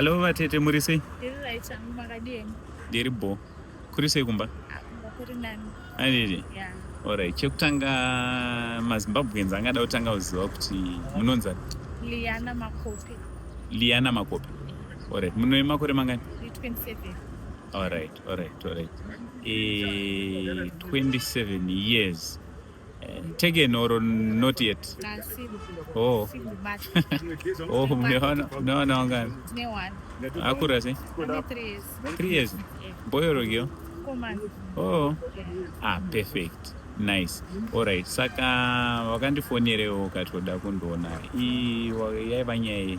Hello vatete, muri sei? Ndiri right hangu, makadini? Ndiri bho. Kuri sei kumba? Kumba kuri nani. Anditi? Yeah. Alright, chekutanga maZimbabweans angada kutanga kuziva kuti munonzani? Liana Makope. Liana Makope. Alright, mune makore mangani? Ndiri 27. Alright. 27 years. Taken or not yet? Ah, single. Oh. Single mother. Oh, mune vana vangani? Ndine one. Akura sei? Ane 3 years. 3 years. Yeah. Boy or girl? Komana. Oh. Ah, perfect. Nice. Alright, saka wakandifonerewo ukatoda kundiona. Yaiva nyaya yei?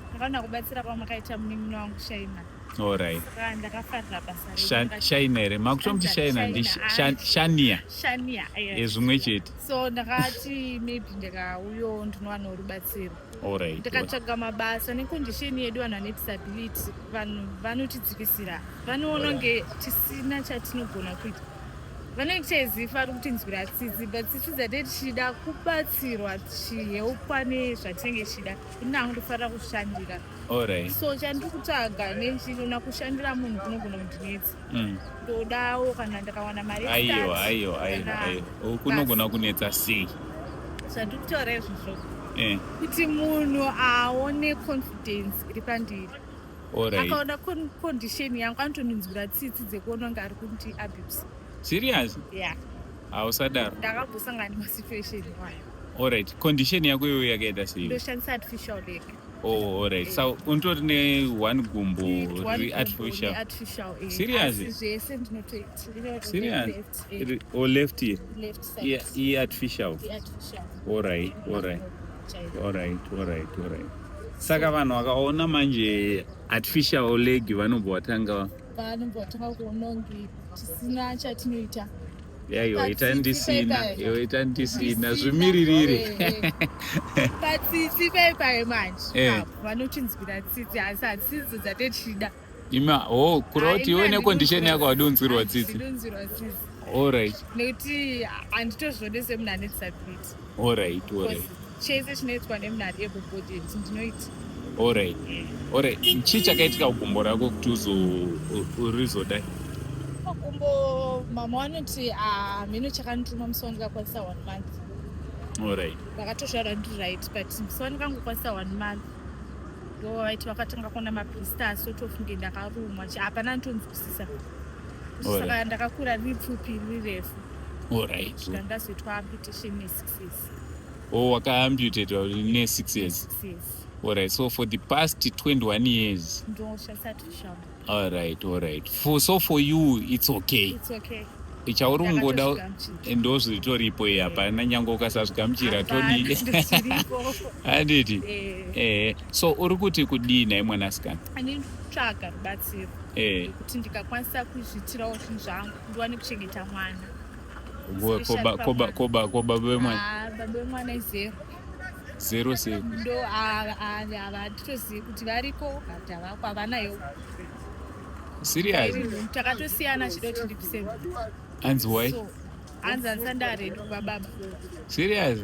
Ndakaona kubatsira kwamakaita munin'ina wangu Shaina. Alright. Saka ndakafarira basa renyu. Shaina here? Makutomuti Shaina ndi Shaina, Shania. Shania. Yeah. Zvimwe chete. So ndakati maybe ndikauyo ndinowanawo rubatsiro. Ndikatsvaga mabasa necondition yedu vanhu vane disability, vanhu vanotidzikisira, vanoona kunge tisina chatinogona kuita, vanenge tichiziva vari kutinzwira tsitsi, but tsitsi dzatee tichida kubatsirwa, tichihelpwa nezvatinenge tichida. Ini hangu ndofanira kushandira. So chandiri kutsvaga nechinoona kushandira munhu kunogona kundinetsa. Ndodawo kana ndakawana mari Aiwa, start, aiwa, kana aiwa. Kunogona kunetsa sei? Zvandiri kutaura izvozvo kuti munhu aone confidence iri pandiri. Akaona condition yangu anotondinzwira tsitsi dzekuona kunge ari kundi abuse. Serious? Yeah. Hausadaro. Ndakambosangana nemasituation iwayo. Alright. Condition yako iyoyo yakaita sei? Ndoshandisa artificial leg. Oh, alright. So unotori ne one gumbo One riri gumbo artificial. ne-artificial, eh. Serious? Asi zvese ndinotoita. Serious? Left, eh, Or left here? Left side. Yeah, i-artificial. I-artificial. Alright. Chaiyo. Alright. Saka vanhu vakaona manje artificial leg vanobva vatanga Vanobva vatanga kuona kunge tisina chatinoita. Yaiwa, ita Patsitsi ndisina, paipai. iwe ita ndisina, Ndisina, zvimiririre. Patsitsi paipai manje apo vanotinzwira tsitsi, asi hatsidzo dzatechida. Ima, oh, kureva kuti iwe necondition yako haudi tsitsi. Handinzwirwa tsitsi. Nekuti handitozvione semunhu ane disability. Because chese chinoitwa nemunhu ari able bodied ndinoita. Alright. Chii chakaitika kugumbo rako kuti rizodai? Gumbo, mama vanoti hameno chakandituma musi wandikakwanisa one month. Ndakatozvarwa ndiri right, but musi wandikangokwanisa one month ndo vaiti vakatanga kuona mablisters, otofunge ndakarumwa. Hapana anotonzwisisa. Saka ndakakura riri pfupi, riri refu, svika ndazoitwa amputation ne6 years. Oh, wakaamputatwa ne6 years. 6 years. Alright. So for the past 21 years. Ndoshandisa artificial. Alright. So for you it's okay. It's okay. Chauri kungoda Ndakatozvigamuchira. Ndo zvitoripo iyi, hapana nyange ukasazvigamuchira. Hapana, Todii? ndozviripo. Handiti? Eh. So uri kuti kudii nhai mwanasikana? Andinotsvaga rubatsiro kuti ndikakwanisa kuzviitirawo zvinhu zvangu, ndiwane kuchengeta mwana. Especially pamwana. Koba vemwana? Ah, baba vemwana izero. Zero sei? Ndo havatozivi kuti variko, but havako, havanayo. Serious? Takatosiyana chida kuti ndibvise. Anzi why? So hanzi handisati ndaready kuva baba. Serious?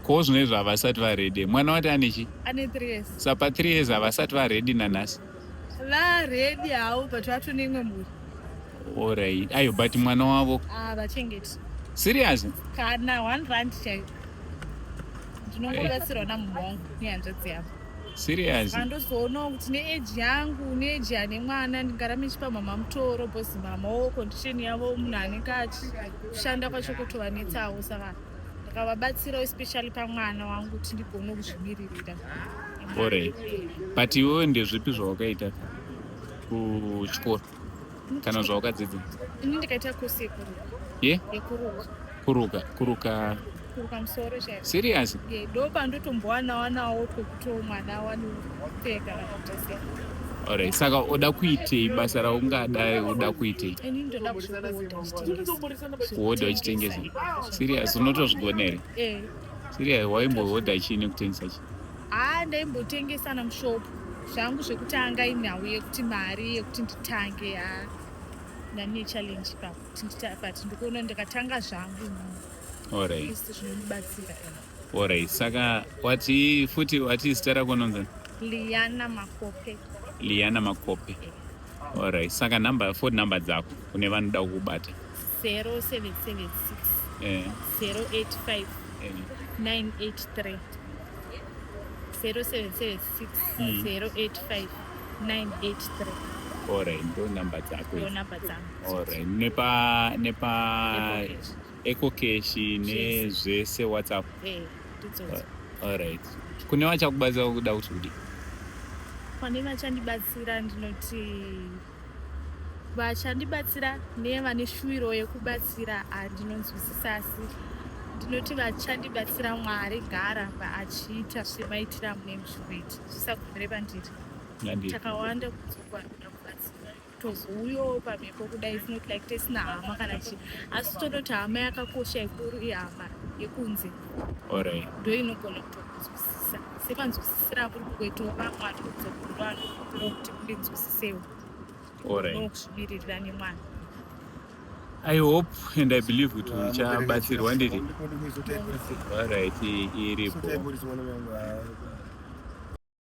Ko zvino havasati vaready, mwana wati ane chi? Ane 3 years. Sapa 3 years havasati vaready nanhasi? Vaready havo, but vatone imwe mhuri. Alright, ayo, but mwana wavo? Ah, vachengeti. Serious? Kana R1 chaiyo. Ndinongobatsirwa namunhu wangu nehanzvadzi yangu. Serious? Andozoonawo kuti neage yangu, neage yane mwana, ndingaramba ndichipa mama mutoro, because mamawo condition yavo, munhu anenge achishanda kwacho kutovanetsawo. Saka ndakavabatsirawo especially pamwana wangu kuti ndigone kuzvimiririra. Alright, but iwewe ndezvipi zvawakaita kuchikoro kana zvawakadzidza? Ini ndikaita kosi yekuruka. Ye? Yekuruka. Kuruka, kuruka? Kuruka musoro chaiko. Serious? Ndo pandotombowanawo kwekuti mwana awane kupfeka kana kuita sei. Alright, saka uda kuitei? Basa raungada uda kuitei? Ini ndoda kuzvikuhodha ndichitengesa. Kuhodha uchitengesa? Serious? Unotozvigona here? Eh. Serious? Waimbohodha chii nekutengesa chii? Haa, ndaimbotengesa namushopu zvangu. Zvekutanga inhau yekuti mari yekuti nditange, ha, ndane challenge ipapo kuti but ndikuona ndikatanga zvangu isi zvinondibatsira. Alright, saka wati futi, wati zita rako nonzani? Liana Makope. Liana Makope. Alright, saka number, phone number dzako kune vanoda kukubata? 0776 085 983, 0776 085 983. Alright, ndo number dzako Ndo idzi. namba dzangu. Alright, nepa EcoCash. EcoCash nezvese, WhatsApp? Eh, ndidzodzo. Alright, kune vachakubatsira kuda kuti kudi? Pane vachandibatsira, ndinoti vachandibatsira nevane shuwiro yekubatsira, handinonzwisisa, asi ndinoti vachandibatsira, Mwari ngaaramba achiita semaitiro amune muchikuita, zvisagumire pandiri. Takawanda kunze vari kuda kubatsira, tozouyawo pamhepo kudai. It's not like tisina hama kana chii, asi tonoti hama yakakosha ikuru ihama yekunze. Ndo inogona kutokunzwisisa semanzwisisira muri kungoitawo vamwe vanokudzokurwa kuti mundinzwisisewo nokuzvimiririra nemwana. I hope and I believe kuti uchabatsirwa, nditi? Alright, iripo.